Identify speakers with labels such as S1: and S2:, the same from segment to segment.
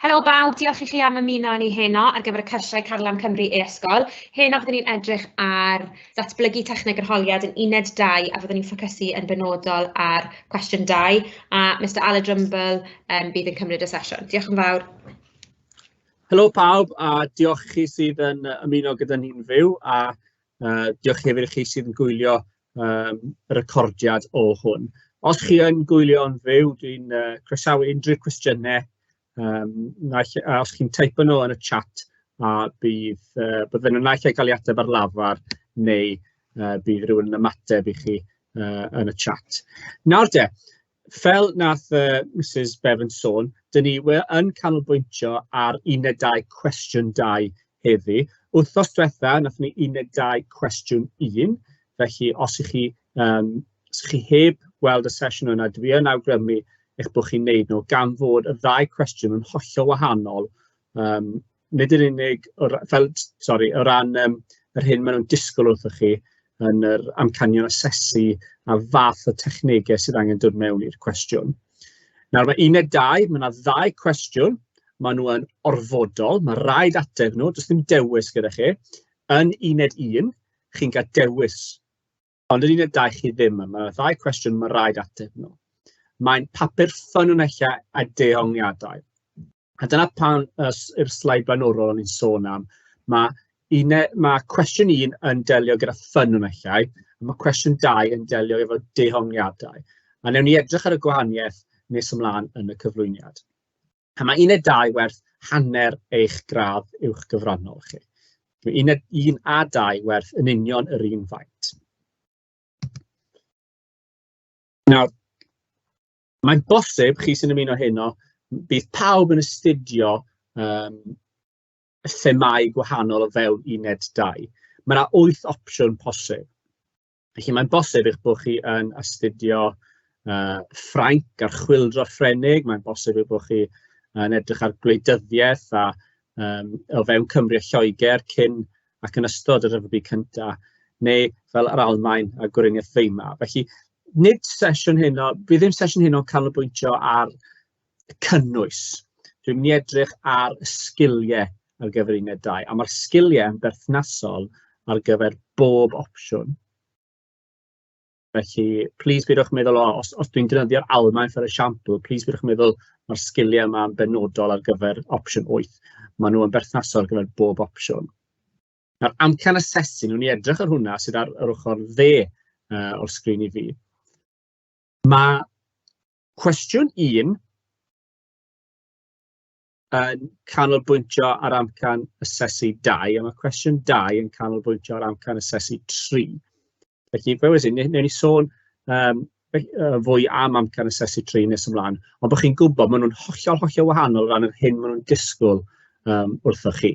S1: Helo bawb, diolch i chi am ymuno â ni heno ar gyfer y cyrsiau Carlam Cymru e-sgol. Heno fyddwn ni'n edrych ar ddatblygu techneg arholiad yn uned 2 a fyddwn ni'n ffocysu yn benodol ar cwestiwn 2 a Mister Aled Rumble bydd yn cymryd y sesiwn. Diolch yn fawr.
S2: Helo pawb a diolch i chi sydd yn ymuno gyda ni'n fyw a diolch hefyd i chi sydd yn gwylio y recordiad o hwn. Os chi yn gwylio'n fyw, dwi'n croesawu unrhyw cwestiynau, naill, a os chi'n teipo nhw yn y chat, a bydd, bydden nhw naill ai gael ei ateb ar lafar, neu bydd rhywun yn ymateb i chi yn y chat. Nawr te, fel nath Mrs Bevan sôn, dyn ni yn canolbwyntio ar uned 2 cwestiwn 2 heddi. Wythnos diwetha, nathon ni uned 2 cwestiwn 1, felly os ych chi, os ych chi heb weld y sesiwn yna, dwi yn awgrymu eich bod chi'n neud nhw, gan fod y ddau cwestiwn yn hollol wahanol, nid yn unig, o fel, sori, o ran yr hyn maen nhw'n disgwyl wrthoch chi yn yr amcanion asesu a fath o technegau sydd angen dod mewn i'r cwestiwn. Nawr mae uned 2, mae yna ddau cwestiwn, maen nhw yn orfodol, mae rhaid ateb nhw, does dim dewis gyda chi. Yn uned 1, chi'n cael dewis, ond yn uned 2 chi ddim. Mae yna ddau cwestiwn, mae rhaid ateb nhw. Mae'n papur ffynonellau a dehongliadau. A dyna pan yw'r sleid blaenorol o'n i'n sôn am. Mae, une, mae cwestiwn 1 yn delio gyda ffynonellau, a mae cwestiwn 2 yn delio efo dehongliadau. A newn ni edrych ar y gwahaniaeth nes ymlaen yn y cyflwyniad. A mae uned 2 werth hanner eich gradd uwch gyfrannol chi. Mae uned 1 a 2 werth yn union yr un faint. Nawr, mae'n bosib, chi sy'n ymuno heno, bydd pawb yn astudio themâu gwahanol o fewn uned 2. Mae yna 8 opsiwn posib. Felly mae'n bosib eich bod chi yn astudio Ffrainc a'r chwyldro Ffrenig, mae'n bosib eich bod chi yn edrych ar gwleidyddiaeth a o fewn Cymru a Lloegr cyn ac yn ystod y Rhyfel Byd Cyntaf, neu fel yr Almaen a Gweriniaeth Weimar. Felly, nid sesiwn heno, bydd ddim sesiwn heno yn canolbwyntio ar y cynnwys. Dwi'n mynd i edrych ar y sgiliau ar gyfer uned 2, a mae'r sgiliau yn berthnasol ar gyfer bob opsiwn. Felly, plis peidiwch meddwl, o, os dwi'n defnyddio'r Almaen fel esiampl, plis peidiwch meddwl mae'r sgiliau yma yn benodol ar gyfer opsiwn 8. Maen nhw yn berthnasol ar gyfer bob opsiwn. Nawr, amcan asesu, wnawn ni edrych ar hwnna sydd ar yr ochr dde o'r sgrin i fi. Mae cwestiwn 1 yn canolbwyntio ar amcan asesu 2, a mae cwestiwn 2 yn canolbwyntio ar amcan asesu 3. Felly, fel wedes i, wnawn ni sôn fwy am amcan asesu 3 nes ymlaen, ond bod chi'n gwybod, maen nhw'n hollol, hollol wahanol o ran yr hyn maen nhw'n disgwyl wrthoch chi.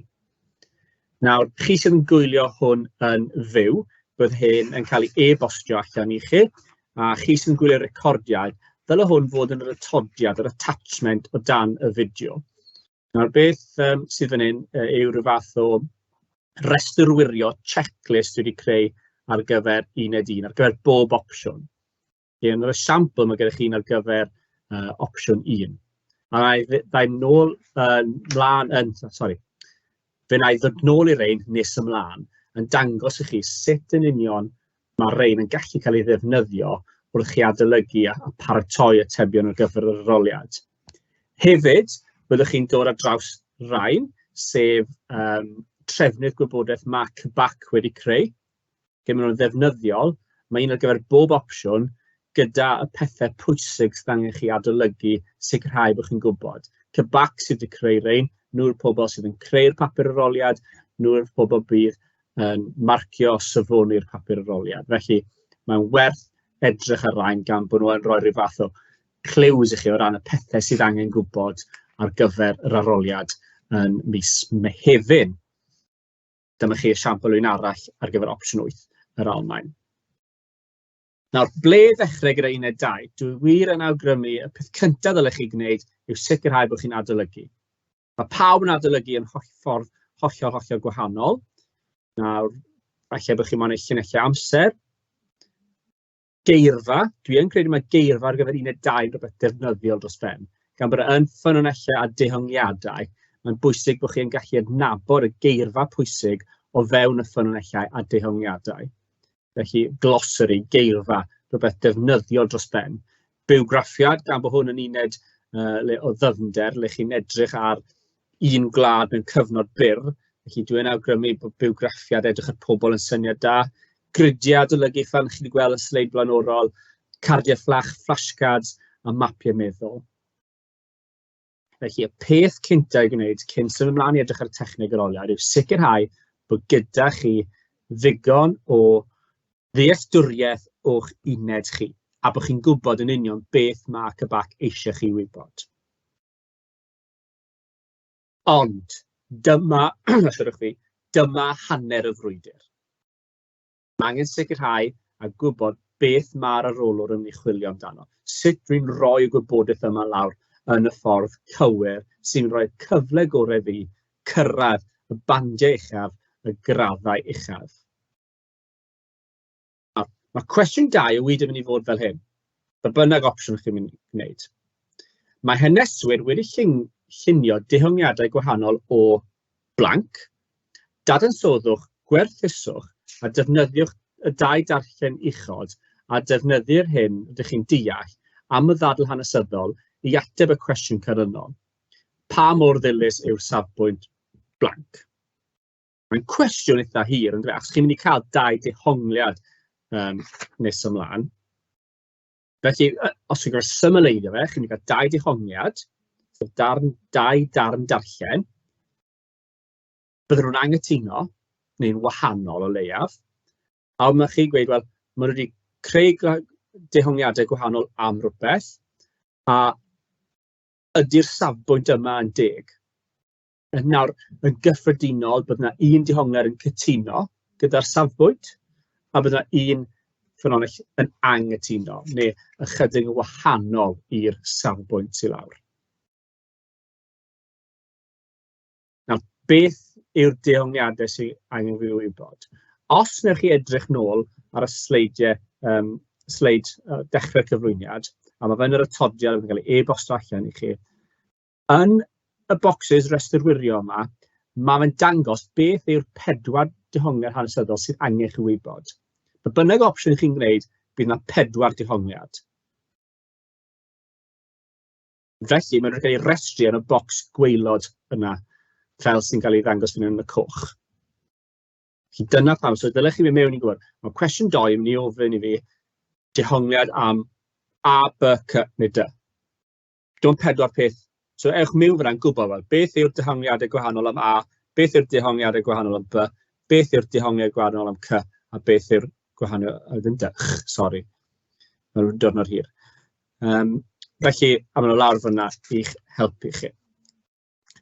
S2: Nawr, chi sydd yn gwylio hwn yn fyw, bydd hyn yn cael ei e-bostio allan i chi, a chi sydd yn gwylio'r recordiad, dyle hwn fod yn yr atodiad, yr attachment o dan y fideo. Nawr, beth sydd fan hyn yw rhyw fath o restr wirio, checklist dwi wedi creu ar gyfer uned 1, ar gyfer bob opsiwn. Felly, yn yr esiampl, mae gennych chi un ar gyfer opsiwn 1. A na i ddau nôl yn mlaen, yn, sori, fe wna i ddod nôl i rein nes ymlaen yn dangos i chi sut yn union mae rein yn gallu cael ei ddefnyddio wrth chi adolygu a paratoi atebion ar gyfer yr arholiad. Hefyd, byddwch chi'n dod ar draws rhain, sef trefnydd gwybodaeth mae CBAC wedi creu. Lle maen nhw'n ddefnyddiol, mae un ar gyfer bob opsiwn gyda y pethau pwysig sydd angen chi adolygu, sicrhau bod chi'n gwybod. CBAC sydd wedi creu rhain, nhw'r pobl sydd yn creu'r papur arholiad, nhw'r pobl bydd yn marcio safoni'r papur arholiad. Felly, mae'n werth edrych ar rain gan bod nhw yn rhoi rhyw fath o clues i chi o ran y pethau sydd angen gwybod ar gyfer yr arholiad yn mis Mehefin. Dyma chi esiampl un arall ar gyfer opsiwn 8, yr Almaen. Nawr, ble ddechrau gyda uned 2? Dwi wir yn awgrymu y peth cyntaf ddylech chi gwneud yw sicrhau bod chi'n adolygu. Mae pawb yn adolygu yn holl ffordd hollol, hollol gwahanol. Nawr, falle bod chi'n moyn eich llinellau amser. Geirfa, dwi yn credu mae geirfa ar gyfer uned 2 yn rhywbeth defnyddiol dros ben. Gan bod e yn ffynonellau a dehongliadau, mae'n bwysig bod chi'n gallu adnabod y geirfa pwysig o fewn y ffynonellau a dehongliadau. Felly, glossary, geirfa, rhywbeth defnyddiol dros ben. Bywgraffiad, gan bod hwn yn uned le o ddyfnder, le chi'n edrych ar un gwlad mewn cyfnod byr. Felly dwi'n awgrymu bod bywgraffiad, edrych ar pobl yn syniad da. Gridiau adolygu, fel chi wedi gweld yn sleid blaenorol, cardiau fflach, flashcards a mapiau meddwl. Felly, y peth cyntaf i gwneud cyn symud ymlaen i edrych ar y techneg yr oliad yw sicrhau bod gyda chi ddigon o ddealltwriaeth o'ch uned chi, a bod chi'n gwybod yn union beth mae CBAC eisiau chi wybod. Ond dyma, siarwch fi, dyma hanner y frwydr. Mae angen sicrhau a gwybod beth mae'r arolwr yn mynd i chwilio amdano. Sut dwi'n rhoi y gwybodaeth yma lawr yn y ffordd cywir sy'n rhoi cyfle gorau fi cyrraedd y bandiau uchaf, y graddau uchaf. Nawr, mae cwestiwn 2 o wir yn mynd i fod fel hyn. Be bynnag opsiwn chi'n mynd i wneud. Mae haneswyr wedi llunio dehongliadau gwahanol o blank. Dadansoddwch, gwerthuswch a defnyddiwch y dau darllen uchod a defnyddio'r hyn rydych chi'n deall am y ddadl hanesyddol i ateb y cwestiwn canlynol. Pa mor ddilys yw'r safbwynt blank? Mae'n cwestiwn eitha hir, yn dweud, achos chi'n mynd i cael dau dehongliad nes ymlaen. Felly, os chi'n gorfod symleiddio fe, chi'n mynd i gael dau dehongliad, sef darn, dau darn darllen. Bydden nhw'n anghytuno, neu'n wahanol o leiaf. A mae chi'n gweud, wel, maen nhw wedi creu dehongliadau gwahanol am rhywbeth, a ydy'r safbwynt yma yn deg? Nawr, yn gyffredinol, bydd yna un dehongliad yn cytuno gyda'r safbwynt, a bydd yna un ffynhonnell yn anghytuno, neu ychydig yn wahanol i'r safbwynt sydd lawr. Nawr, beth yw'r dehongliadau sydd angen fi wybod? Os wnewch chi edrych nôl ar y sleidiau, sleid dechrau'r cyflwyniad, a mae fe yn yr atodiad yn cael ei e-bostio allan i chi, yn y bocsys rhestr wirio yma, mae fe'n dangos beth yw'r pedwar dehongliad hanesyddol sydd angen chi wybod. Be bynnag opsiwn chi'n gwneud, bydd yna pedwar dehongliad. Felly, mae'n cael ei restru yn y bocs gwaelod yna, fel sy'n cael ei ddangos fan hyn yn y coch. Felly dyna pam, so dylech chi fynd mewn i gwybod, mae cwestiwn 2 yn mynd i ofyn i fi dehongliad am A, B, C neu D. Dim ond pedwar peth. So ewch mewn fan'na yn gwybod, wel, beth yw'r dehongliadau gwahanol am A, beth yw'r dehongliadau gwahanol am B, beth yw'r dehongliad gwahanol am C, a beth yw'r gwahanol, ddim D, ch, sori. Mae'n diwrnod hir. Felly, a maen nhw lawr fan'na i'ch helpu chi.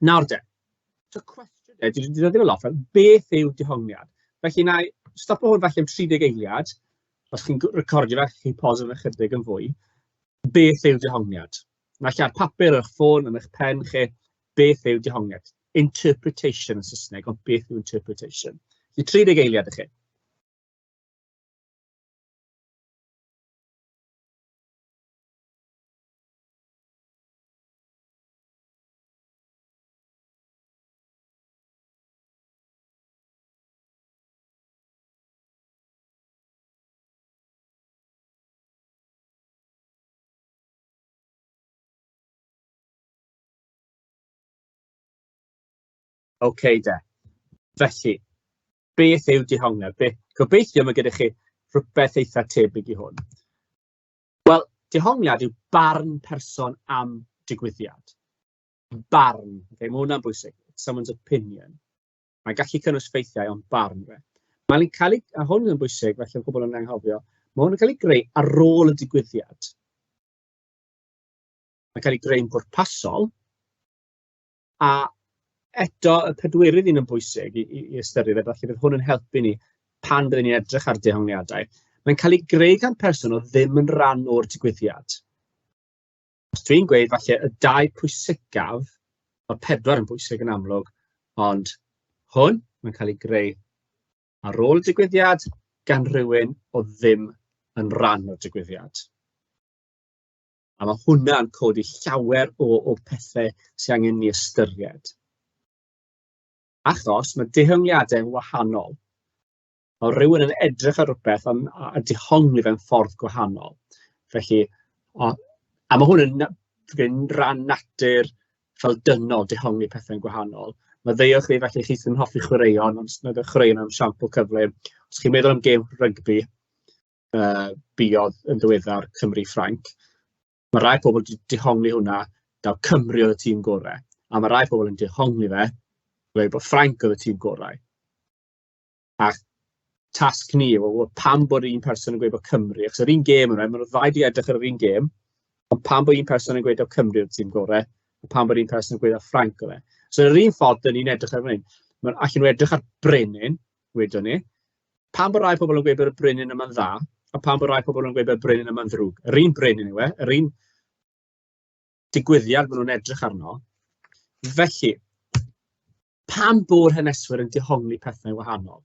S2: Nawr de, so cwestiwn, dwi 'di defnyddio fe lot, fel beth yw dehongliad? Felly, wna i stopo hwn falle am 30 eiliad, os chi'n recordio fe, chi'n pause fe chydig yn fwy. Beth yw dehongliad? Naill ar papur, ar eich ffôn, yn eich pen chi, beth yw dehongliad? Interpretation yn Saesneg, ond beth yw interpretation? Felly 30 eiliad i chi. OK de. Felly, beth yw dehongliad? Be gobeithio mae gyda chi rhywbeth eitha tebyg i hwn. Wel, dehongliad yw barn person am digwyddiad. Barn, okay, mae hwnna'n bwysig. Someone's opinion. Mae'n gallu cynnwys ffeithiau, ond barn fe. Mae'n cael ei, a hwn yn bwysig, felly mae pobl yn anghofio, mae hwn yn cael ei greu ar ôl y digwyddiad. Mae'n cael ei greu'n bwrpasol, a eto y pedwerydd un yn bwysig i ystyried, e, felly bydd hwn yn helpu ni pan byddwn ni'n edrych ar dehongliadau. Mae'n cael ei greu gan person o ddim yn rhan o'r digwyddiad. Os dwi'n gweud falle y dau pwysicaf, mae'r pedwar yn bwysig yn amlwg, ond hwn, mae'n cael ei greu ar ôl y digwyddiad gan rhywun o ddim yn rhan o'r digwyddiad. A mae hwnna'n codi llawer o pethau sy'n angen ni ystyried. Achos mae dehongliadau'n wahanol. Mae rhywun yn edrych ar rhywbeth a dehongli fe'n ffordd gwahanol. Felly, a mae hwn yn rhan natur fel dynol dehongli pethau'n gwahanol. Maddeuwch fi, falle chi sydd yn hoffi chwaraeon, ond os nad chwaraeon am siampl cyflym. Os chi'n meddwl am gêm rygbi, buodd yn ddiweddar Cymru-Ffrainc, mae rai pobl wedi dehongli hwnna, daw Cymru oedd y tîm gorau, a mae rai pobl yn dehongli fe, dweud bod Ffrainc oedd y tîm gorau. A tasg ni yw, pam bod un person yn gweud bod Cymru, achos yr un gêm yna, maen nhw ddau wedi edrych ar yr un gêm, ond pam bod un person yn gweud bod Cymru oedd y tîm gorau, a pam bod un person yn gweud bod Ffrainc oedd e. So yn yr un ffordd, dyn ni'n edrych ar hyn. Allan nhw edrych ar brenin, wedon ni, pam bod rai pobl yn gweud bod y brenin yma'n dda, a pam bod rai pobl yn gweud bod y brenin yma'n ddrwg. Yr un brenin yw e, yr un digwyddiad maen nhw'n edrych arno. Felly, pam bod haneswyr yn dehongli pethau wahanol?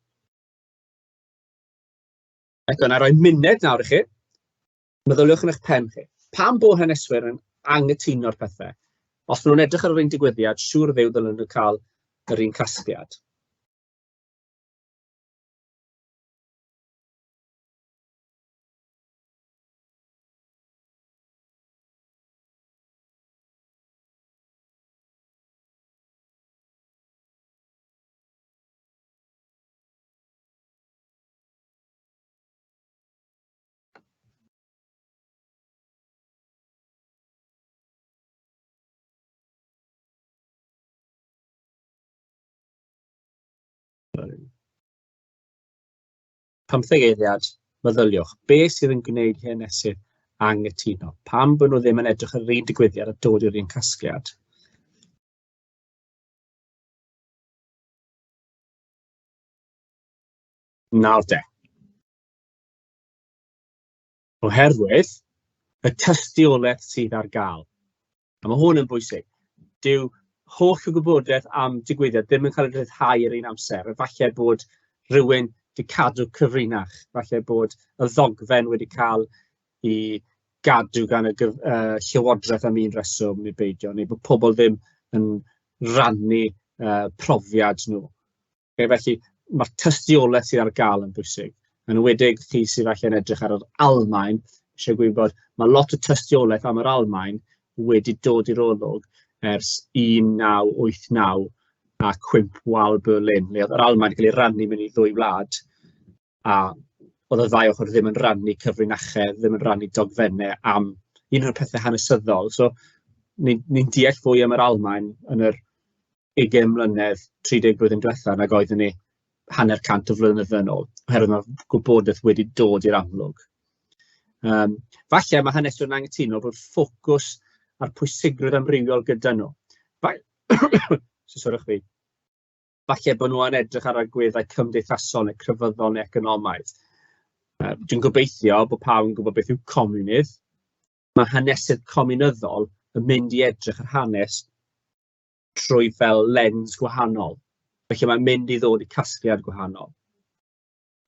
S2: Eto, na roi munud nawr i chi. Meddyliwch yn eich pen chi. Pam bod haneswyr yn anghytuno'r pethau? Os maen nhw'n edrych ar yr un digwyddiad, siŵr ddiw ddylen nhw cael yr un casgliad. 15 eiliad, meddyliwch, beth sydd yn gwneud i hanesydd anghytuno? Pam bod nhw ddim yn edrych ar yr un digwyddiad a dod i'r un casgliad? Nawr de. Oherwydd y tystiolaeth sydd ar gael. A mae hwn yn bwysig. Dyw holl y gwybodaeth am digwyddiad ddim yn cael ei rhyddhau yr un amser. Efallai bod rhywun wedi cadw cyfrinach, falle bod y ddogfen wedi cael ei gadw gan y llywodraeth am un reswm neu beidio, neu bod pobl ddim yn rannu profiad nhw. Okay, felly mae'r tystiolaeth sydd ar gael yn bwysig. Yn enwedig chi sydd falle yn edrych ar yr Almaen, eisiau gwybod, mae lot o tystiolaeth am yr Almaen wedi dod i'r olwg ers 1989 a cwymp wal Berlin, le oedd yr Almaen wedi cael ei rannu mewn i ddwy wlad, a oedd y ddau ochr ddim yn rannu cyfrinachau, ddim yn rannu dogfennau am un o'r pethau hanesyddol. So, ni'n ni deall fwy am yr Almaen yn yr 20 mlynedd, 30 blwyddyn diwetha nag oeddwn ni hanner cant o flynyddoedd yn ôl, oherwydd mae gwybodaeth wedi dod i'r amlwg. Falle mae haneswyr yn anghytuno bod ffocws a'r pwysigrwydd amrywiol gyda nhw. So, fi. Falle bod nhw yn edrych ar agweddau cymdeithasol neu crefyddol neu economaidd. Dwi'n gobeithio bod pawb yn gwybod beth yw comiwnydd. Mae hanesydd comiwnyddol yn mynd i edrych ar hanes trwy fel lens gwahanol. Felly mae'n mynd i ddod i casgliad gwahanol.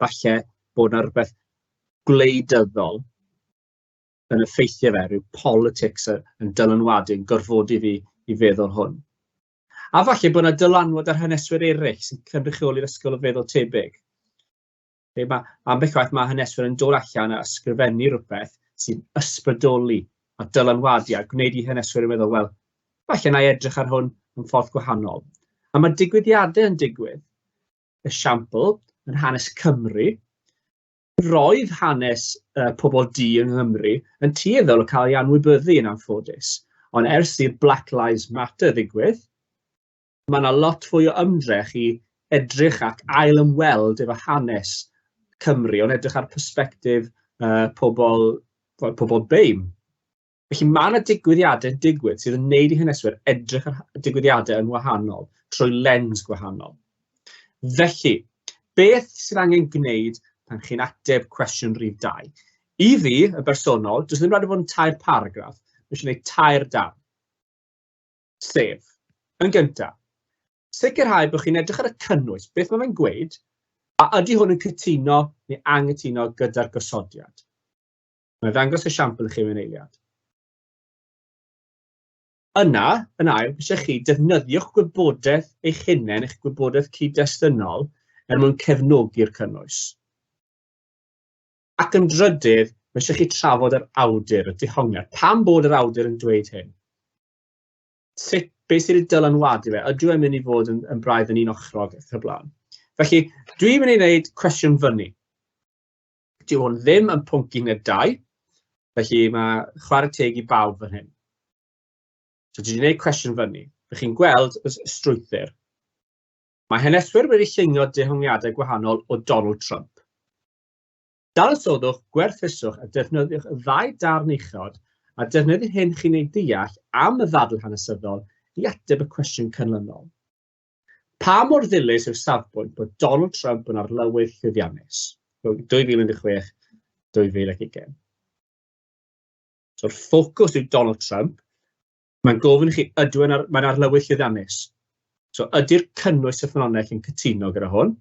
S2: Falle bod yna rhywbeth gwleidyddol yn effeithio fe, rhyw politics yn dylanwadu, yn gorfodi fi i feddwl hwn. A falle bod yna dylanwad ar haneswyr eraill sy'n cynrychioli'r ysgol o feddwl tebyg. Mae, ambell waith mae haneswyr yn dod allan a ysgrifennu rhywbeth sy'n ysbrydoli a dylanwadu a gwneud i haneswyr yn meddwl, wel, falle na i edrych ar hwn yn ffordd gwahanol. A mae digwyddiadau yn digwydd. Esiampl, yn hanes Cymru, roedd hanes pobl du yng Nghymru yn tueddol o cael ei anwybyddu yn anffodus. Ond ers i'r Black Lives Matter ddigwydd, mae yna lot fwy o ymdrech i edrych ac ail ymweld efo hanes Cymru, ond edrych ar persbectif pobl BAME. Felly mae yna digwyddiadau'n digwydd sydd yn neud i haneswyr edrych ar digwyddiadau yn wahanol, trwy lens gwahanol. Felly, beth sydd angen gwneud pan chi'n ateb cwestiwn rhif 2? I fi, yn bersonol, does ddim rhaid i fod yn 3 paragraff, mae eisiau gwneud 3 darn. Sef, yn gyntaf, sicrhau bod chi'n edrych ar y cynnwys, beth mae fe'n gweud, a ydy hwn yn cytuno neu anghytuno gyda'r gosodiad. Mae'n ddangos esiampl i chi mewn eiliad. Yna, yn ail, eisiau chi defnyddio'ch gwybodaeth eich hunain, eich gwybodaeth cyd-destunol, er mwyn cefnogi'r cynnwys. Ac yn drydydd, mae eisiau chi trafod yr awdur, y dehongliad. Pam bod yr awdur yn dweud hyn? Sut, beth sydd wedi dylanwadu fe? Ydyw e'n mynd i fod yn braidd yn un ochrog ac yn y blaen? Felly, dwi'n mynd i wneud cwestiwn fyny. Dyw hwn ddim yn pwnc uned 2, felly mae chwarae teg i bawb fan hyn. So dwi wedi gwneud cwestiwn fyny. Bych chi'n gweld y strwythur. Mae haneswyr wedi llunio dehongliadau gwahanol o Donald Trump. Dadansoddwch, gwerthuswch a defnyddiwch y ddau darn uchod a defnyddio'r hyn chi'n ei ddeall am y ddadl hanesyddol i ateb y cwestiwn canlynol. Pa mor ddilys yw'r safbwynt bod Donald Trump yn arlywydd llwyddiannus rhwng 2016 2020? So'r ffocws yw Donald Trump. Mae'n gofyn i chi, ydw e'n ar, mae'n arlywydd llwyddiannus? So ydy'r cynnwys y ffynhonnell yn cytuno gyda hwn?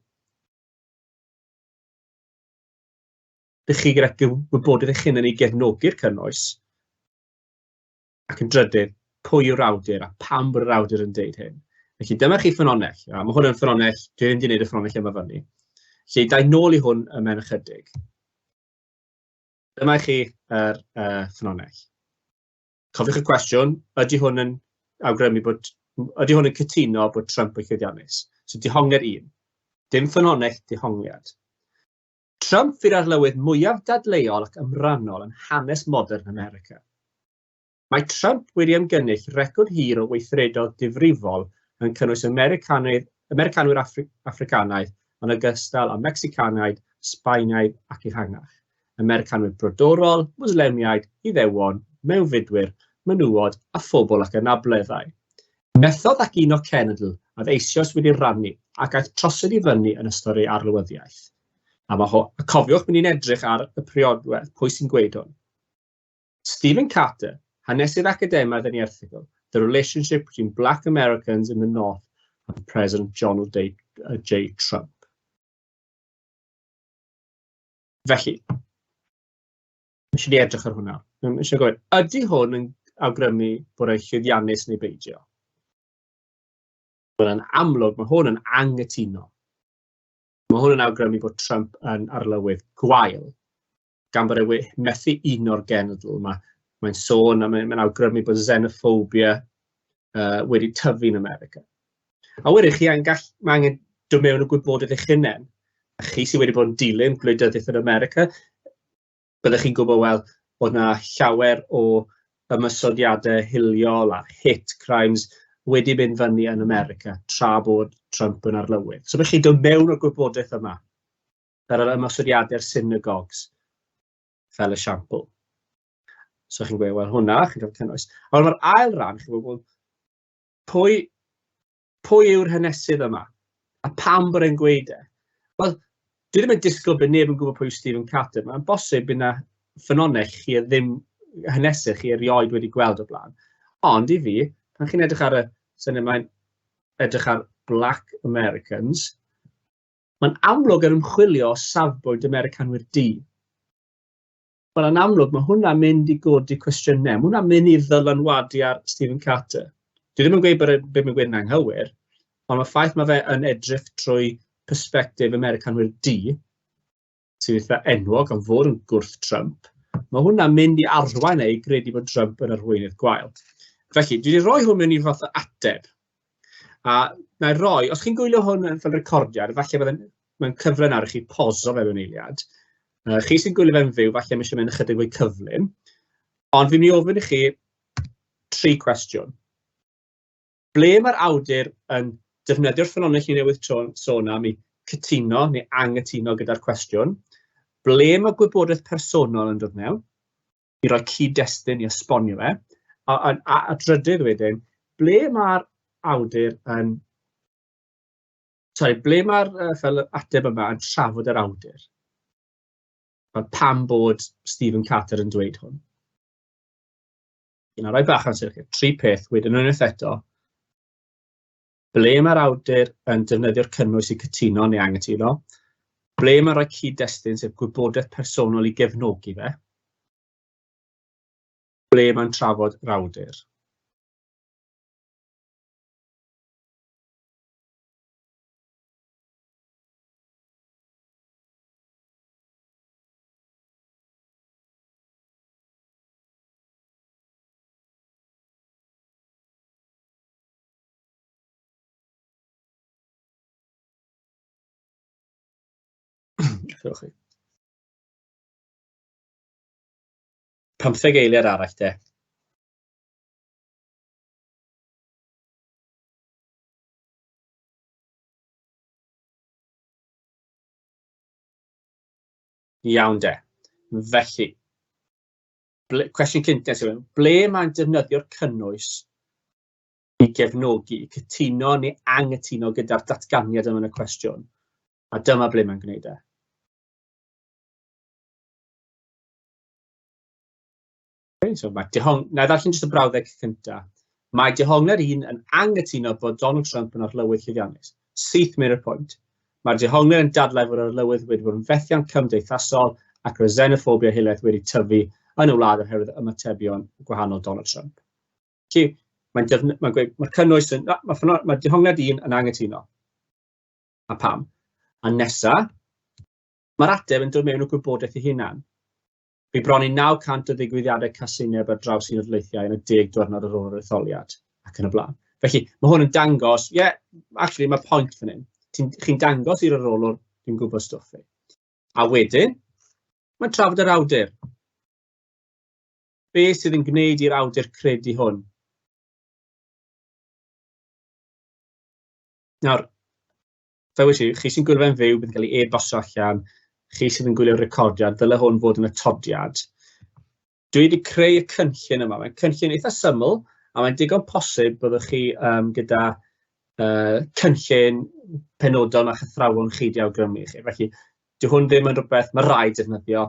S2: Dych chi gyda gwybodaeth eich hunain i gefnogi'r cynnwys? Ac yn drydydd, pwy yw'r awdur a pam bod yr awdur yn deud hyn? Felly dyma chi ffynhonnell. A mae hwn yn ffynhonnell, dwi ddim wedi gwneud y ffynhonnell yma fyny. Felly, da i nôl i hwn ymhen ychydig. Dyma i chi yr ffynhonnell. Cofiwch y cwestiwn, ydy hwn yn awgrymu bod, ydy hwn yn cytuno bod Trump yn llwyddiannus? So dihongliad un. Dim ffynhonnell, dihongliad. Trump fydd arlywydd mwyaf dadleuol ac ymrannol yn hanes modern America. Mae Trump wedi ymgynnull record hir o weithredoedd difrifol yn cynnwys Americanwyr Affricanaidd yn ogystal â Mecsicaniaid, Sbaenaidd ac ehangach, Americanwyr brodorol, Mwslemiaid, Iddewon, mewnfudwyr, menywod a phobl ag anableddau. Methodd ac uno cenedl a oedd eisoes wedi rhannu ac aeth trosedd i fyny yn ystod ei arlywyddiaeth. A mae ho, a cofiwch, mynd i'n edrych ar y priodwedd, pwy sy'n gweud hwn. Stephen Carter, hanesydd academaidd yn ei erthygl, The Relationship Between Black Americans in the North and President Donald J. Trump. Felly, eisiau ni edrych ar hwnna. Mae eisiau gofyn, ydy hwn yn awgrymu bod e'n llwyddiannus neu beidio? Wel, yn amlwg, mae hwn yn anghytuno. Mae hwn yn awgrymu bod Trump yn arlywydd gwael, gan bod e methu uno'r genedl. Mae'n sôn a mae'n awgrymu bod xenophobia wedi tyfu yn America. A wedyn chi angen gall, mae angen dod mewn o gwybodaeth eich hunain. A chi sydd wedi bod yn dilyn gwleidyddiaeth yn America, byddech chi'n gwybod, wel, bod yna llawer o ymosodiadau hiliol a hate crimes wedi mynd fyny yn America tra bod Trump yn arlywydd. So byddech chi'n dod mewn o'r gwybodaeth yma, fel yr ymosodiadau'r synagogues, fel esiampl. So chi'n gweud, wel, hwnna, chi'n cael cynnwys. Ond mae'r ail ran, chi'n gweud, wel, pwy yw'r hanesydd yma? A pam bod e'n gweud e? Wel, dwi ddim yn disgwyl bod neb yn gwybod pwy yw Stephen Carter. Mae'n bosib bydd na ffynhonnell chi a ddim hanesydd chi erioed wedi gweld o blaen. Ond i fi, pan chi'n edrych ar y syniad, mae'n edrych ar Black Americans, mae'n amlwg yn ymchwilio o safbwynt Americanwyr du. Wel, yn amlwg, mae hwnna'n mynd i godi cwestiynau. Mae hwnna'n mynd i ddylanwadu ar Stephen Carter. Dwi ddim yn gweud bod be mae'n gweud yn anghywir, ond mae'r ffaith mae fe yn edrych trwy persbectif Americanwyr du, sy'n eitha enwog am fod yn gwrth Trump, mae hwnna'n mynd i arwain e i gredu bod Trump yn arweinydd gwael. Felly, dwi wedi rhoi hwn mewn i fath o ateb. A na i roi, os chi'n gwylio hwn yn fel recordiad, falle bydd mae'n cyfle nawr i chi poso fe mewn eiliad. Chi sy'n gwylio fe'n fyw, falle mae eisiau mynd ychydig fwy cyflym. Ond fi'n mynd i ofyn i chi 3 cwestiwn. Ble mae'r awdur yn defnyddio'r ffynhonnell ni newydd sôn am i cytuno neu anghytuno gyda'r cwestiwn? Ble mae gwybodaeth personol yn dod mewn i roi cyd-destun i esbonio fe? A drydydd wedyn, ble mae'r awdur yn... Sorry, ble mae'r fel ateb yma yn trafod yr awdur? Fel pam bod Stephen Carter yn dweud hwn? Yna rhoi bach amser i chi. 3 peth wedyn unwaith eto. Ble mae'r awdur yn defnyddio'r cynnwys i cytuno neu anghytuno? Ble mae'n rhoi cyd-destun, sef gwybodaeth personol i gefnogi fe? Ble mae'n trafod yr awdur? Chewch chi. 15 eiliad arall de. Iawn de. Felly, ble, cwestiwn cyntaf sy'n ble mae'n defnyddio'r cynnwys i gefnogi, i cytuno neu anghytuno gyda'r datganiad yma yn y cwestiwn? A dyma ble mae'n gwneud e. Okay, so mae dehong... Na i ddarllen jyst y brawddeg cyntaf. Mae dehongliad un yn anghytuno bod Donald Trump yn arlywydd llwyddiannus. Syth mewn i'r pwynt. Mae'r dehongliad yn dadlau fod yr arlywydd wedi bod yn fethiant cymdeithasol ac roedd xenophobia hiliaeth wedi tyfu yn y wlad oherwydd ymatebion gwahanol Donald Trump. Felly, mae'n mae gweud, mae'r cynnwys yn, na, mae, mae dehongliad un yn anghytuno. A pam? A nesa, mae'r ateb yn dod mewn o gwybodaeth ei hunan. Bu bron i 900 o ddigwyddiadau casineb ar draws Unol Daleithiau yn y 10 diwrnod ar ôl yr etholiad, ac yn y blaen. Felly, mae hwn yn dangos, ie, yeah, actually, mae pwynt fan hyn. Chi'n dangos i'r arolwr, dwi'n gwybod stwff fi. A wedyn, mae'n trafod yr awdur. Be sydd yn gwneud i'r awdur credu hwn? Nawr, fel wedes i, chi sy'n gwylio fe'n fyw, bydd yn cael ei e-bostio allan, chi sydd yn gwylio'r recordiad, dyle hwn fod yn atodiad. Dwi wedi creu y cynllun yma. Mae'n cynllun eitha syml, a mae'n digon posib byddwch chi gyda cynllun penodol na'ch athrawon chi wedi awgrymu i chi. Felly, dyw hwn ddim yn rhywbeth mae rhaid defnyddio,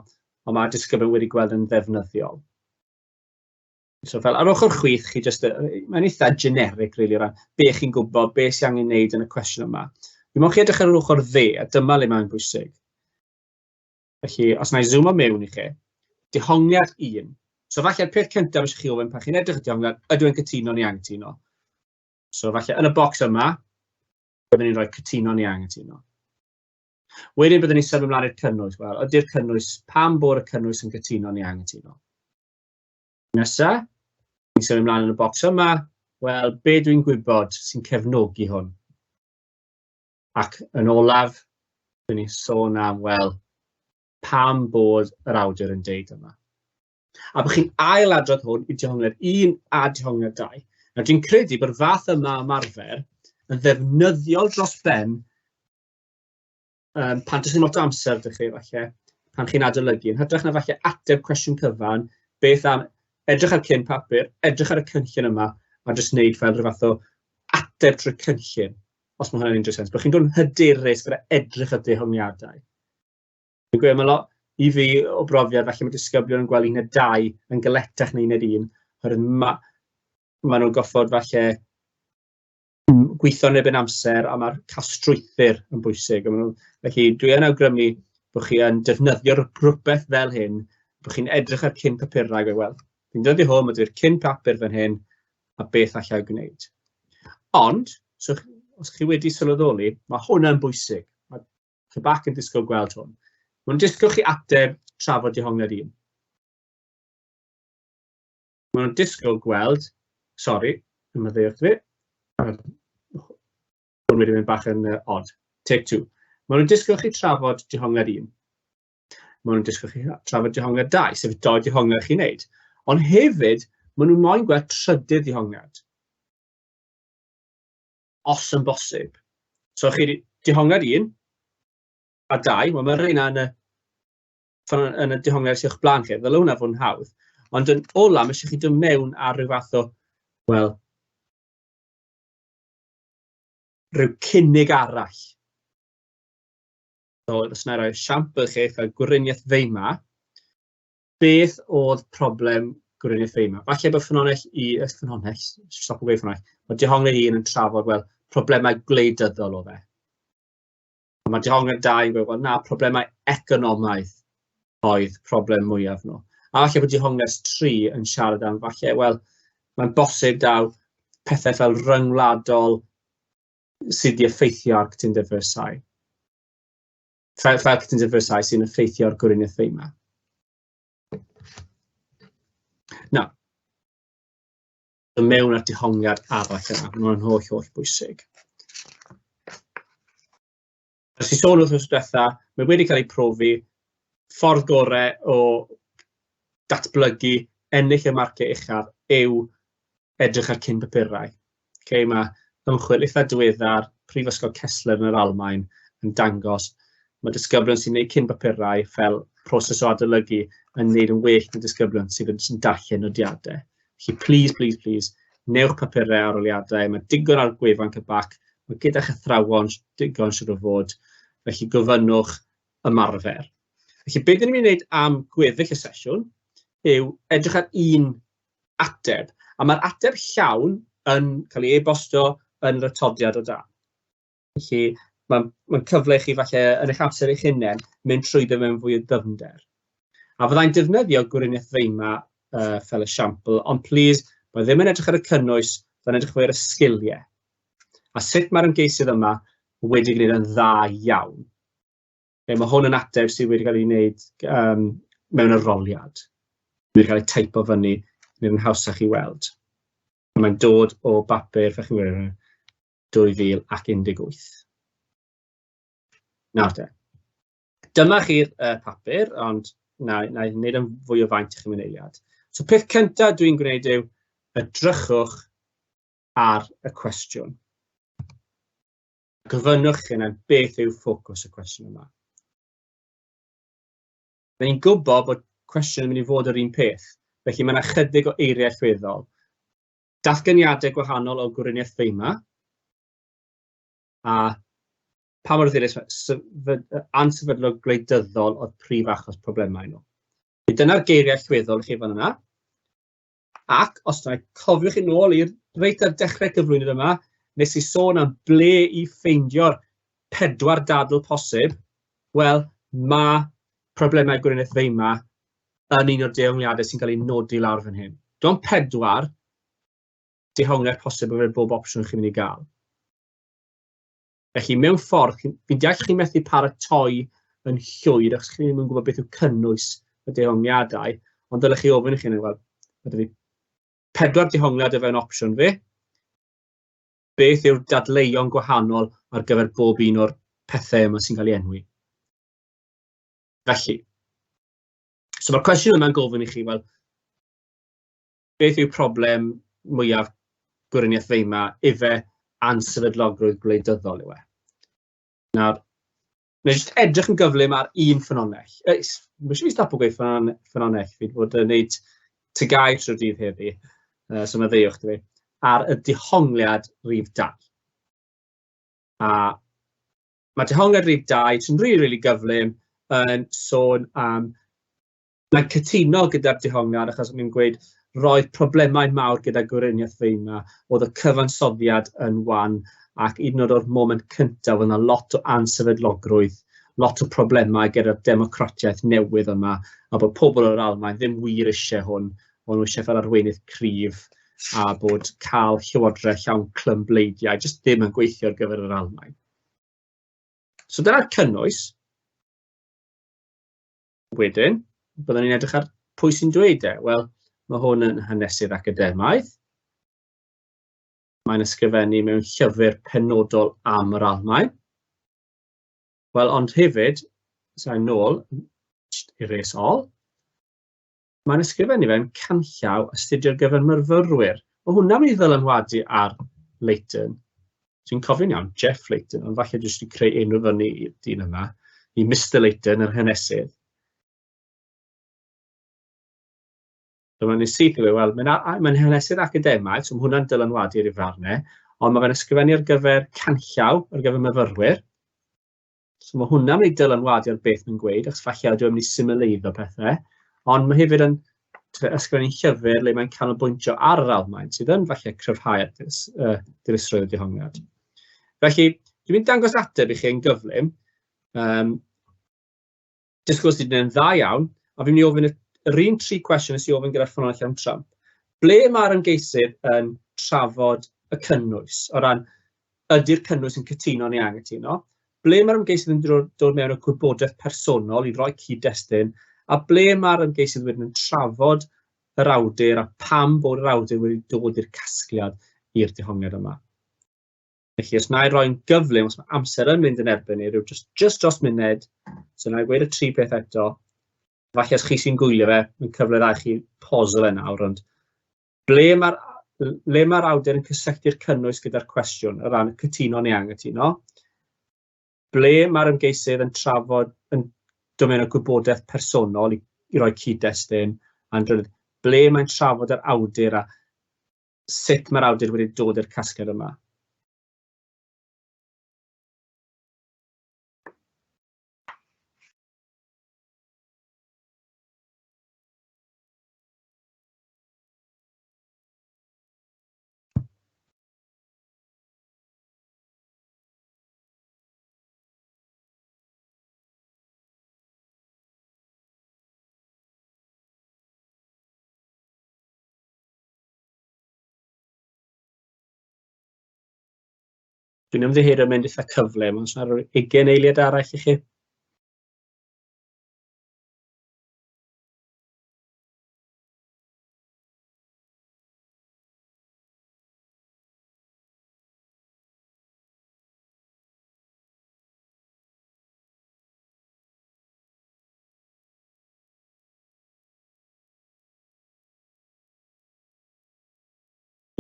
S2: ond mae disgyblion wedi gweld yn ddefnyddiol. So fel ar ochr chwith, chi jyst, mae'n eitha generic, really, o ran be chi'n gwybod, be sy'n angen wneud yn y cwestiwn yma. Dwi'n meddwl chi edrych ar yr ochr dde, a dyma le mae'n bwysig. Felly, os na i zoomo mewn i chi, dehongliad 1. So falle'r peth cyntaf eisiau chi ofyn pan chi'n edrych ar dehongliad, ydw i'n cytuno neu anghytuno? So falle yn y bocs yma, byddwn ni'n rhoi cytuno neu anghytuno. Wedyn byddwn ni'n symud ymlaen i'r cynnwys. Wel, ydy'r cynnwys, pam bod y cynnwys yn cytuno neu anghytuno? Nesa, ni'n symud ymlaen yn y bocs yma. Wel, be dwi'n gwybod sy'n cefnogi hwn? Ac yn olaf, dyn ni'n sôn am, wel, pam bod yr awdur yn deud yma. A bod chi'n ailadrodd hwn i dehongliad 1 a dehongliad 2. Nawr, dwi'n credu bod y fath yma ymarfer yn ddefnyddiol dros ben pan does dim lot o amser 'da chi falle, pan chi'n adolygu, yn hytrach na falle ateb cwestiwn cyfan, beth am edrych ar cyn papur, edrych ar y cynllun yma, a jyst wneud fel rhyw fath o ateb trwy'r cynllun, os mae hwnna'n unrhyw sens. Bod chi'n dod yn hyderus gyda edrych ar dehongliadau. Dwi'n gweud, mae lot i fi o brofiad, falle mae disgyblion yn gweld uned 2 yn galetach na uned 1, oherwydd ma nhw'n goffod falle gweithio yn erbyn amser, a mae'r cael strwythur yn bwysig. A felly dwi yn awgrymu bod chi yn defnyddio rhywbeth fel hyn, bod chi'n edrych ar cyn papurau a gweud, wel, fi'n dod i hwn, mae dy'r cyn papur fan hyn, a beth allai gwneud. Ond, so, os chi wedi sylweddoli, mae hwnna'n bwysig. Mae Quebec yn disgwyl gweld hwn. Mae'n disgwyl chi ateb trafod dehongliad un. Maen nhw'n disgwyl gweld, sori, ymddiheuwch fi, hwn wedi mynd bach yn odd, take two. Maen nhw'n disgwyl chi trafod dehongliad un. Maen nhw'n disgwyl chi trafod dehongliad 2, sef doi dehongliad chi'n neud. Ond hefyd, maen nhw'n moyn gweld trydydd dehongliad. Os yn bosib. So chi dehongliad 1 a 2, wel mae'r rheina yn y yn y dehongliad sy'ch blaen chi, ddyle hwnna fod yn hawdd. Ond yn ola, mae eisiau chi dod mewn ar rhyw fath o, wel, rhyw cynnig arall. So, os yna roi esiampl i chi, fel Gweriniaeth Feima, beth oedd problem Gweriniaeth Feima? Falle bod ffynhonnell i, ffynhonnell, stop o gweud ffynhonnell, bod dehongliad un yn trafod, wel, problemau gwleidyddol o fe. A mae dehongliad 2 yn gweud, wel na, problemau economaidd oedd problem mwyaf nhw. A falle bod dehongliad 3 yn siarad am, falle, wel, mae'n bosib daw pethau fel ryngwladol sydd wedi effeithio ar cytundeb Versailles. Fel cytundeb Versailles sy'n effeithio ar Gweriniaeth Weimar. Nawr, mewn ar dehongliad arall yna, mae'n holl, holl bwysig. Nes i sôn wythnos diwetha, mae wedi cael ei profi, ffordd gorau o datblygu ennill y marciau uchaf yw edrych ar cyn papurau. Okay, mae ymchwil eitha diweddar Prifysgol Kessler yn yr Almaen yn dangos mae disgyblion sy'n gwneud cyn papurau fel proses o adolygu yn gwneud yn well na disgyblion sydd yn darllen nodiadau. Felly, please, please, please, newch papurau arholiadau. Mae digon ar gwefan CBAC, mae gyda'ch athrawon digon siwr o fod, felly gofynnwch ymarfer. Felly, beth dyn ni'n mynd i wneud am gweddill y sesiwn yw edrych ar un ateb, a mae'r ateb llawn yn cael ei e-bostio yn yr atodiad o dan. Felly, mae'n ma cyfle i chi falle yn eich amser eich hunain mynd trwyddo mewn fwy o ddyfnder. A fyddai'n defnyddio Gweriniaeth Weimar fel esiampl, ond plis, mae ddim yn edrych ar y cynnwys, mae'n edrych fwy ar y sgiliau. A sut mae'r ymgeisydd yma wedi gwneud yn dda iawn. Okay, mae hwn yn ateb sydd wedi cael ei wneud mewn arholiad. Wedi cael ei teipo fyny, wneud yn hawsach i weld. Mae'n dod o bapur, fel chi'n gwybod, 2018. Nawr te. Dyma chi'r papur, ond na i wneud yn fwy o faint i chi mewn eiliad. So peth cyntaf dwi'n gwneud yw edrychwch ar y cwestiwn. Gofynnwch chi yna beth yw ffocws y cwestiwn yma. Mae ni'n gwybod bod cwestiwn yn mynd i fod yr un peth, felly mae yna chydig o eiriau allweddol. Datganiadau gwahanol o Gweriniaeth Weimar, a pa mor ddilys ansefydlog gwleidyddol oedd prif achos problemau nhw. Dyna'r geiriau allweddol i chi fan yna. Ac os na cofiwch chi nôl i'r reit ar dechrau cyflwyniad yma, nes i sôn am ble i ffeindio'r 4 dadl posib, wel, mae problemau Gweriniaeth Weimar yn un o'r dehongliadau sy'n cael ei nodi lawr fan hyn. Dim ond 4 dehongliad posib ar gyfer bob opsiwn chi'n mynd i gael. Felly, mewn ffordd, fi'n deall chi'n methu paratoi yn llwyr, achos chi ddim yn gwybod beth yw cynnwys y dehongliadau, ond dylech chi ofyn i chi, wel, mae 'da fi 4 dehongliad o fewn opsiwn fi, beth yw'r dadleuon gwahanol ar gyfer bob un o'r pethau yma sy'n cael ei enwi. Felly, so mae'r cwestiwn yma'n gofyn i chi, wel, beth yw problem mwyaf Gweriniaeth Weimar, ife ansefydlogrwydd gwleidyddol yw e? Nawr, wna i jyst edrych yn gyflym ar un ffynonell. Mae eisiau fi stopo gweud ffynonell, fi wedi bod yn gwneud TGAU trwy'r dydd heddi, so maddeuwch i fi, ar y dehongliad rhif 2. A mae dehongliad rhif 2, sy'n rili, rili gyflym, yn sôn am... Mae'n cytuno gyda'r dehongliad, achos o'n i'n gweud roedd problemau mawr gyda Gweriniaeth Weimar, oedd y cyfansoddiad yn wan, ac hyd yn oed o'r moment cyntaf, oedd yna lot o ansefydlogrwydd, lot o problemau gyda'r democratiaeth newydd yma, a bod pobl o'r Almaen ddim wir eisiau hwn, o'n nhw eisiau fel arweinydd cryf, a bod cael llywodraeth llawn clymbleidiau jyst ddim yn gweithio ar gyfer yr Almaen. So dyna'r cynnwys. Wedyn, byddwn ni'n edrych ar pwy sy'n dweud e. Wel, mae hwn yn hanesydd academaidd. Mae'n ysgrifennu mewn llyfr penodol am yr Almaen. Wel, ond hefyd, sa'n nôl erase all, mae'n ysgrifennu fewn canllaw astudio ar gyfer myfyrwyr. Mae hwnna'n mynd i ddylanwadu ar Layton. Dwi'n cofio'n iawn, Jeff Layton, ond falle jyst i creu enw fyny i'r dyn yma, i Mr Layton, yr hanesydd. Dyma ni syth i wel, mae'n mae hanesydd academaidd, so mae hwnna'n dylanwadu ar ei farnau, ond mae fe'n ysgrifennu ar gyfer canllaw, ar gyfer myfyrwyr. So mae hwnna'n mynd i dylanwadu ar beth mae'n gweud, achos falle ydw i'n mynd i symleiddio pethau, ond mae hefyd yn ysgrifennu llyfr le mae'n canolbwyntio ar yr Almaen, sydd yn falle cryfhau'r dilysrwydd y dehongliad. Felly, dwi'n mynd dangos ateb i chi yn gyflym. Disgwyl sydd yn dda iawn, a fi'n mynd i ofyn yr un 3 cwestiwn nes i ofyn gyda'r ffynhonnell am Trump. Ble mae'r ymgeisydd yn trafod y cynnwys, o ran ydy'r cynnwys yn cytuno neu anghytuno? Ble mae'r ymgeisydd yn dod mewn o gwybodaeth personol i roi cyd-destun, a ble mae'r ymgeisydd wedyn yn trafod yr awdur a pam bod yr awdur wedi dod i'r casgliad i'r dehongliad yma. Felly, os na i roi'n gyflym, os mae amser yn mynd yn erbyn ni, rhyw just, just dros munud, so na i gweud y tri peth eto. Falle os chi sy'n gwylio fe, mae'n cyfle dda i chi poso fe nawr, ond ble mae'r le mae'r awdur yn cysylltu'r cynnwys gyda'r cwestiwn, o ran cytuno neu anghytuno? Ble mae'r ymgeisydd yn trafod, yn dod mewn â gwybodaeth personol i, i roi cyd-destun, a'n drydydd, ble mae'n trafod yr awdur a sut mae'r awdur wedi dod i'r casgliad yma. Dwi'n ymddiheuro mynd eitha cyflym, ond os rhyw 20 eiliad arall i chi.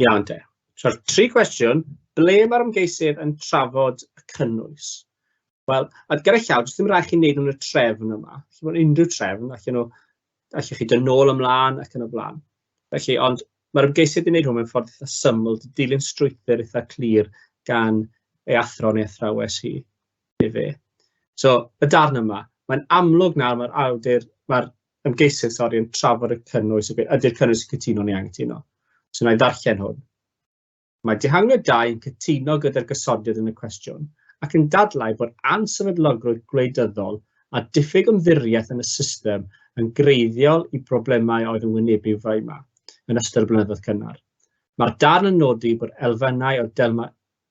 S2: Iawn te. So'r tri cwestiwn, ble mae'r ymgeisydd yn trafod y cynnwys? Wel, a gyda llaw, jyst ddim rhaid chi wneud nhw'n y trefn yma. Felly, bod unrhyw trefn, allan nhw, allwch chi dod nôl ymlaen ac yn y blaen. Felly, ond mae'r ymgeisydd wedi gwneud hwn mewn ffordd eitha syml, dilyn strwythur eitha clir gan ei athro neu athrawes hi, neu fe. So, y darn yma, mae'n amlwg nawr mae'r awdur, mae'r ymgeisydd, sori, yn trafod y cynnwys, ydy'r cynnwys yn cytuno neu anghytuno. So, na i ddarllen hwn. Mae dehongliad 2 yn cytuno gyda'r gosodiad yn y cwestiwn ac yn dadlau bod ansefydlogrwydd gwleidyddol a diffyg ymddiriaeth yn y system yn greiddiol i broblemau oedd yn wynebu Weimar yn ystod y blynyddoedd cynnar. Mae'r darn yn nodi bod elfennau o, delma,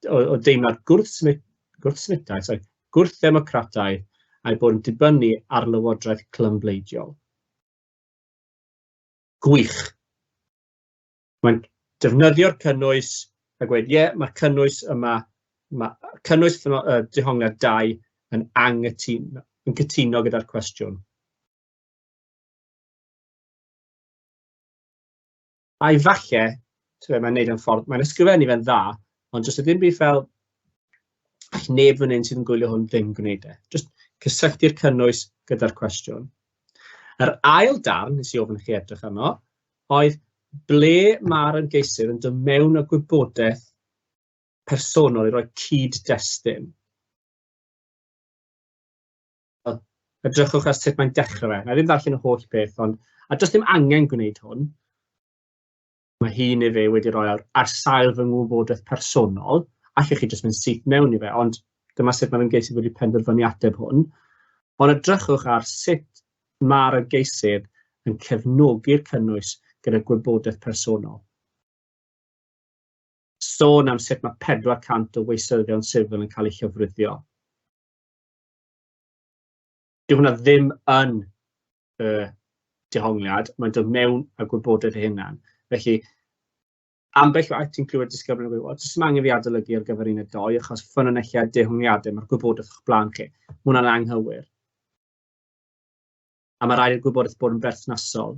S2: o, o deimlad gwrthsymudau, sorry, gwrth-ddemocrataidd a'i bod yn dibynnu ar lywodraeth clymbleidiol. Gwych! Mae'n defnyddio'r cynnwys a gweud, ie, yeah, mae'r cynnwys yma, mae cynnwys dehongliad 2 yn anghytuno, yn cytuno gyda'r cwestiwn. A i falle, mae'n neud yn ffordd, mae'n ysgrifennu fe'n dda, ond jyst ddim byd fel, all neb fan hyn sydd yn gwylio hwn ddim gwneud e. Jyst cysylltu'r cynnwys gyda'r cwestiwn. Yr ail darn nes i ofyn i chi edrych arno oedd ble mae'r ymgeisydd yn dod mewn â gwybodaeth personol i roi cyd-destun. Edrychwch ar sut mae'n dechrau fe. Na i ddim ddarllen y holl beth, ond a does dim angen gwneud hwn. Mae hi neu fe wedi rhoi ar, ar sail fy ngwybodaeth personol. Allwch chi jyst mynd syth mewn i fe, ond dyma sut mae'r ymgeisydd wedi penderfynu ateb hwn. Ond edrychwch ar sut mae'r ymgeisydd yn cefnogi'r cynnwys gyda gwybodaeth personol. Sôn am sut mae 400 o weithsyddion sifil yn cael eu llofruddio. Dyw hwnna ddim yn y dehongliad, mae'n dod mewn â gwybodaeth ei hunan. Felly, ambell waith ti'n clywed disgyblion yn gweud, wel, does dim angen fi adolygu ar gyfer un a doi, achos ffynonellau dehongliadau, mae'r gwybodaeth o'ch blaen chi. Mae hwnna'n anghywir. A mae rhaid i'r gwybodaeth bod yn berthnasol.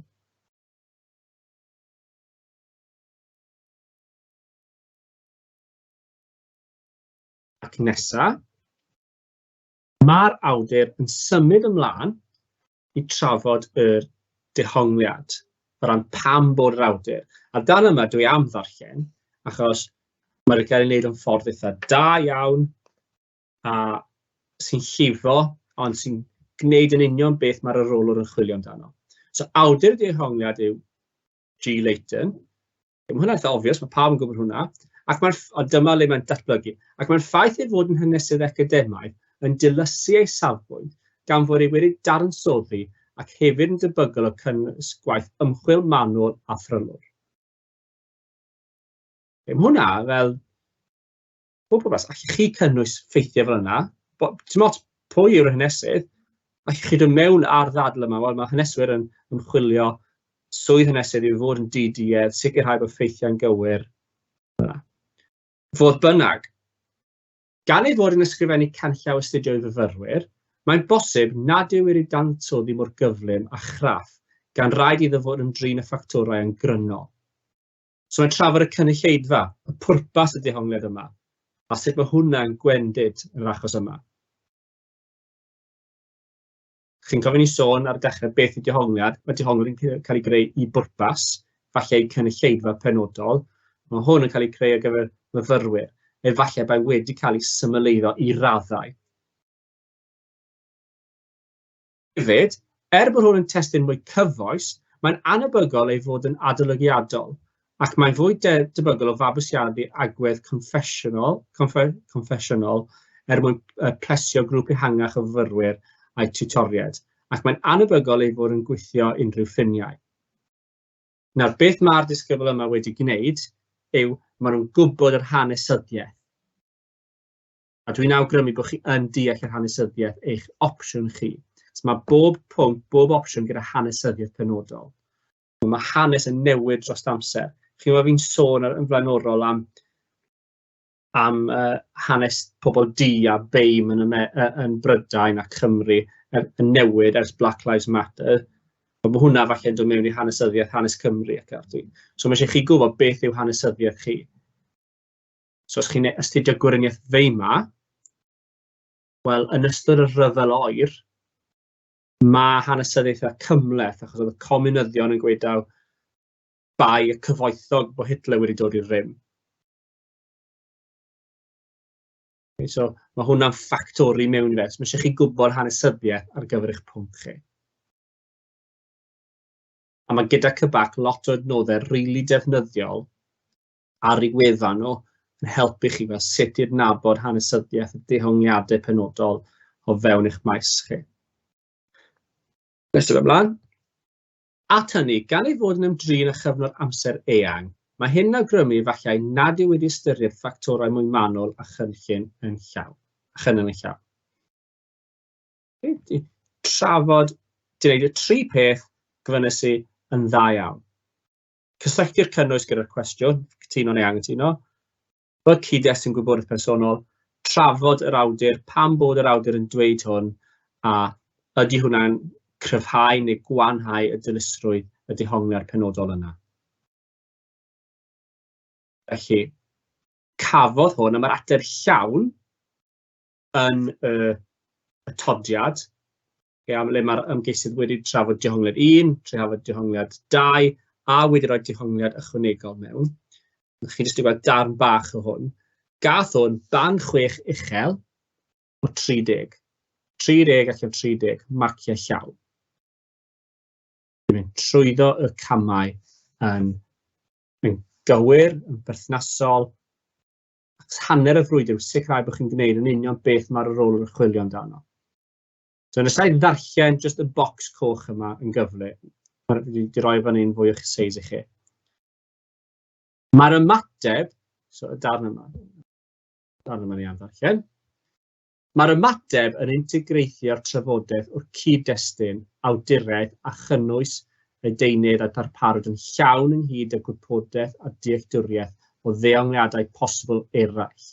S2: Ac nesa, mae'r awdur yn symud ymlaen i trafod yr dehongliad o ran pam bod yr awdur. A dan yma dwi am ddarllen, achos mae wedi cael ei wneud yn ffordd eitha da iawn, a sy'n llifo, ond sy'n gwneud yn union beth mae'r arolwr yn chwilio amdano. So awdur y dehongliad yw G. Layton. Mae hwnna'n eitha obvious, mae pawb yn gwybod hwnna. Ac mae'r, ond dyma le mae'n datblygu. Ac mae'r ffaith ei fod yn hanesydd academaidd yn dilysu ei safbwynt gan fod ei wedi dadansoddi ac hefyd yn debygol o cynnwys gwaith ymchwil manwl a thrylwyr. Mae hwnna fel bob pwrpas, allwch chi cynnwys ffeithiau fel yna, ti'n ots pwy yw'r hanesydd, allwch chi dod mewn ar ddadl yma, wel mae haneswyr yn ymchwilio, swydd hanesydd yw fod yn diduedd, sicrhau bod ffeithiau'n gywir. Fodd bynnag, Gan ei fod yn ysgrifennu canllaw astudio i fyfyrwyr, mae'n bosib nad yw wedi dadansoddi mor gyflym a chraff, gan raid iddo fod ymdrin â ffactorau yn gryno. So mae'n trafod y cynulleidfa, y pwrpas y dehongliad yma, a sut mae hwnna'n gwendid yn yr achos yma. Chi'n cofio ni sôn ar y dechrau beth yw dehongliad? Mae dehongliad yn cael ei greu i bwrpas, falle i cynulleidfa penodol. Mae hwn yn cael ei creu ar gyfer myfyrwyr, efallai bai wedi cael ei symleiddio i raddau. Hefyd, er bod hwn yn testun mwy cyfoes, mae'n anebygol ei fod yn adolygiadol, ac mae'n fwy debygol o fabwysiadu agwedd confessional er mwyn plesio grŵp ehangach o fyfyrwyr a'u tiwtoriaid, ac mae'n anebygol ei fod yn gwthio unrhyw ffiniau. Nawr, beth mae'r disgybl yma wedi gwneud yw maen nhw'n gwybod yr hanesyddiaeth. A dwi'n awgrymu bod chi yn deall yr hanesyddiaeth eich opsiwn chi. So mae bob pwnc, bob opsiwn gyda hanesyddiaeth penodol. Mae hanes yn newid dros amser. Chi'n gwybod fi'n sôn yn flaenorol am hanes pobl du a BAME yn Brydain a Cymru yn newid ers Black Lives Matter. Mae hwnna falle yn dod mewn i hanesyddiaeth, hanes Cymru ac ati. So mae eisiau chi gwybod beth yw hanesyddiaeth chi. So os chi'n astudio Gweriniaeth Weimar, wel, yn ystod y Rhyfel Oer, mae hanesyddiaeth eitha cymhleth, achos oedd y comunyddion yn gweud daw bai y cyfoethog bod Hitler wedi dod i'r rym. Okay, so mae hwnna'n ffactori mewn i fe. So mae eisiau chi gwybod hanesyddiaeth ar gyfer eich pwnc chi. A mae gyda CBAC lot o adnoddau rili really defnyddiol ar eu wefan nhw yn helpu chi fel sut i adnabod hanesyddiaeth a dehongliadau penodol o fewn eich maes chi. Nesaf ymlaen. At hynny, gan ei fod yn ymdrin â chyfnod amser eang, mae hyn yn awgrymu efallai nad yw wedi ystyried ffactorau mwy manwl a chynllun yn llawn. A chynnal yn llawn. Okay. Trafod, di wneud y tri peth gofynnes i yn dda iawn. Cysylltu'r cynnwys gyda'r cwestiwn, cytuno neu anghytuno. Bod cyd-destun gwybodaeth personol, trafod yr awdur, pam bod yr awdur yn dweud hwn, a ydy hwnna'n cryfhau neu gwanhau y dilysrwydd y dehongliad penodol yna. Felly, cafodd hwn, a mae'r ateb llawn yn y atodiad, okay, le mae'r ymgeisydd wedi trafod dehongliad 1, trafod dehongliad 2, a wedi rhoi dehongliad ychwanegol mewn. Chi jyst wedi gweld darn bach o hwn. Gath hwn band 6 uchel o 30. 30 allan 30, marciau llawn. Dwi'n mynd trwyddo y camau yn gywir, yn berthnasol, ac hanner y frwydr yw sicrhau bod chi'n gwneud yn union beth mae'r arholwr yn chwilio amdano. So nes i ddarllen jyst y bocs coch yma yn gyfle. Fi wedi rhoi fan hyn fwy o seis i chi. Mae'r ymateb, so y darn yma ni am ddarllen. Mae'r ymateb yn integreiddio'r trafodaeth o'r cyd-destun, awduraeth a chynnwys y deunydd a darparwyd yn llawn ynghyd â gwybodaeth a dealltwriaeth o ddeongliadau posibl eraill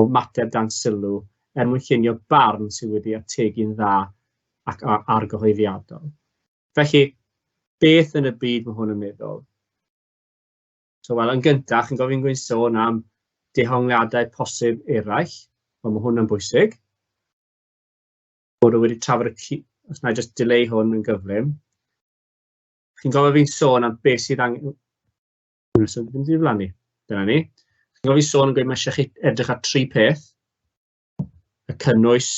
S2: o mater dan sylw er mwyn llunio barn sydd wedi ategu'n dda ac argyhoeddiadol. Felly, beth yn y byd mae hwn yn meddwl? So, wel, yn gyntaf, chi'n gofyn gwyn sôn am dehongliadau posib eraill, wel, mae hwn yn bwysig. Bod o wedi trafod y... Os na i just dileu hwn yn gyflym. Chi'n gofio fi'n sôn am beth sydd angen. So, ddim wedi diflannu. Dyna ni. Chi'n gofio fi'n sôn yn gweud mae eisiau chi edrych ar tri peth. Y cynnwys,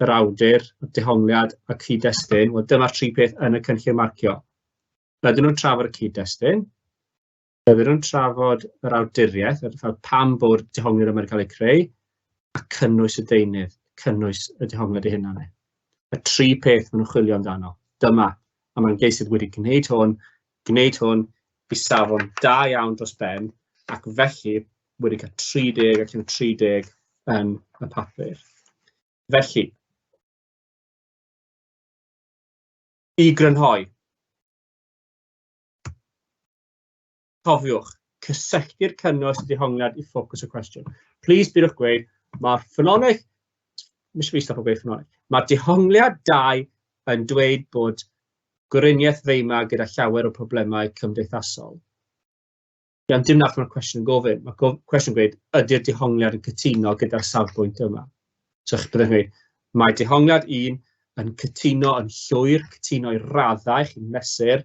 S2: yr awdur, y dehongliad a cyd-destun. Wel, dyma'r tri peth yn y cynllun marcio. Ydyn nhw'n trafod y cyd-destun, ydyn nhw'n trafod yr awduriaeth, fel pam bod dehongliad yma wedi cael ei creu, a cynnwys y deunydd, cynnwys y dehongliad ei hunan. Y tri peth maen nhw'n chwilio amdano. Dyma, a mae'n geisydd wedi gwneud hwn i safon da iawn dros ben, ac felly wedi cael 30 allan o 30 yn y papur. Felly, i grynhoi, cofiwch, Cysylltu'r cynnwys y dehongliad i ffocws y cwestiwn. Plis bydwch gweud, mae'r ffynhonnell, mis fi stop o gweud ffynhonnell, mae dehongliad 2 yn dweud bod Gweriniaeth Weimar gyda llawer o problemau cymdeithasol. Iawn, dim nath mae'r cwestiwn yn gofyn. Mae'r cwestiwn yn gweud, ydy'r dehongliad yn cytuno gyda'r safbwynt yma? So byddwch yn gweud, mae dehongliad 1 yn cytuno yn llwyr, cytuno i raddau, chi'n mesur,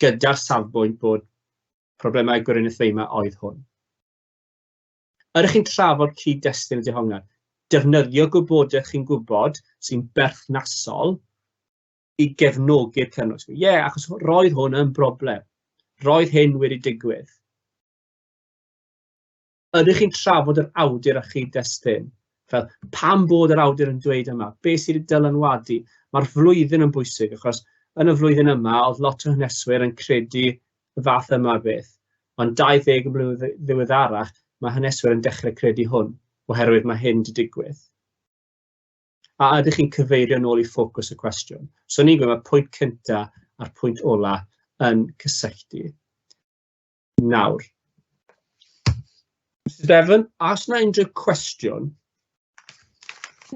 S2: gyda'r safbwynt bod problemau Gweriniaeth Weimar oedd hwn. Ydych chi'n trafod cyd-destun y dehongliad? Defnyddio gwybodaeth chi'n gwybod sy'n berthnasol i gefnogi'r cynnwys. Ie, yeah, achos roedd hwn yn broblem. Roedd hyn wedi digwydd. Ydych chi'n trafod yr awdur a chyd-destun? Fel, pam bod yr awdur yn dweud yma? Be sydd wedi dylanwadu? Mae'r flwyddyn yn bwysig, achos yn y flwyddyn yma, oedd lot o haneswyr yn credu y fath yma o beth. Ond 20 mlynedd ddiweddarach, mae haneswyr yn dechrau credu hwn, oherwydd mae hyn wedi digwydd. A ydych chi'n cyfeirio nôl i ffocws y cwestiwn? So ni'n gweud mae pwynt cynta a'r pwynt ola yn cysylltu. Nawr, Mrs Bevan, oes 'na unrhyw cwestiwn?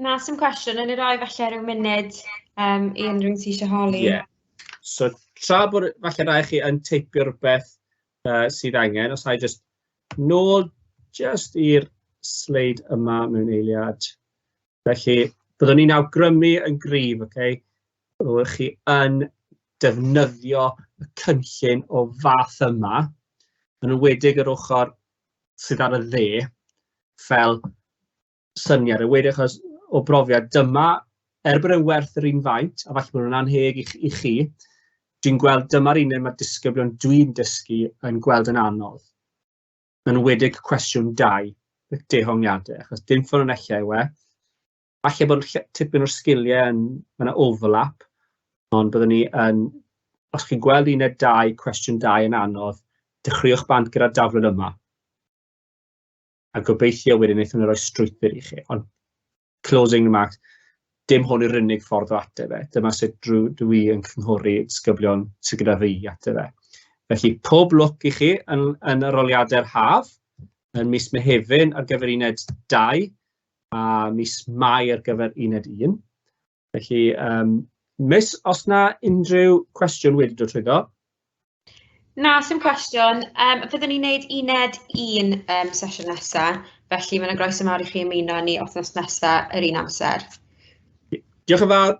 S1: Na, sim cwestiwn. Yn i roi falle rhyw munud i unrhyw un sydd eisiau holi.
S2: Ie. Yeah. So, tra bod falle rai chi yn teipio rhywbeth sydd angen, os ai just nôl just i'r sleid yma mewn eiliad. Felly, byddwn ni'n awgrymu yn gryf, okay? Byddwch chi yn defnyddio y cynllun o fath yma, yn enwedig yr ochr sydd ar y dde, fel syniad, enwedig achos o brofiad, dyma, er bod e'n werth yr un faint, a falle bod nhw'n anheg i chi, dwi'n gweld dyma'r un mae'r disgyblion dwi'n dysgu yn gweld yn anodd. Yn enwedig cwestiwn 2, y dehongliadau, achos dim ffynonellau yw e. Falle bod tipyn o'r sgiliau yn, mae yna overlap, ond byddwn ni yn, os chi'n gweld uned 2, cwestiwn 2 yn anodd, dechreuwch bant gyda'r daflen yma. A gobeithio wedyn wnaethon nhw roi strwythur i chi. Ond closing remarks, dim hwn yw'r unig ffordd o ateb e. Dyma sut dwi yn cynghori disgyblion sydd gyda fi i ateb e. Felly, pob lwc i chi yn arholiadau'r haf, yn mis Mehefin ar gyfer uned 2 a mis Mai ar gyfer uned 1. Felly, Miss, os na unrhyw cwestiwn wedi dod trwyddo?
S1: Na, sim cwestiwn. Fyddwn ni'n gwneud uned 1 sesiwn nesaf, felly mae yna groeso mawr i chi ymuno ni wythnos nesaf yr un amser.
S2: Diolch yn fawr.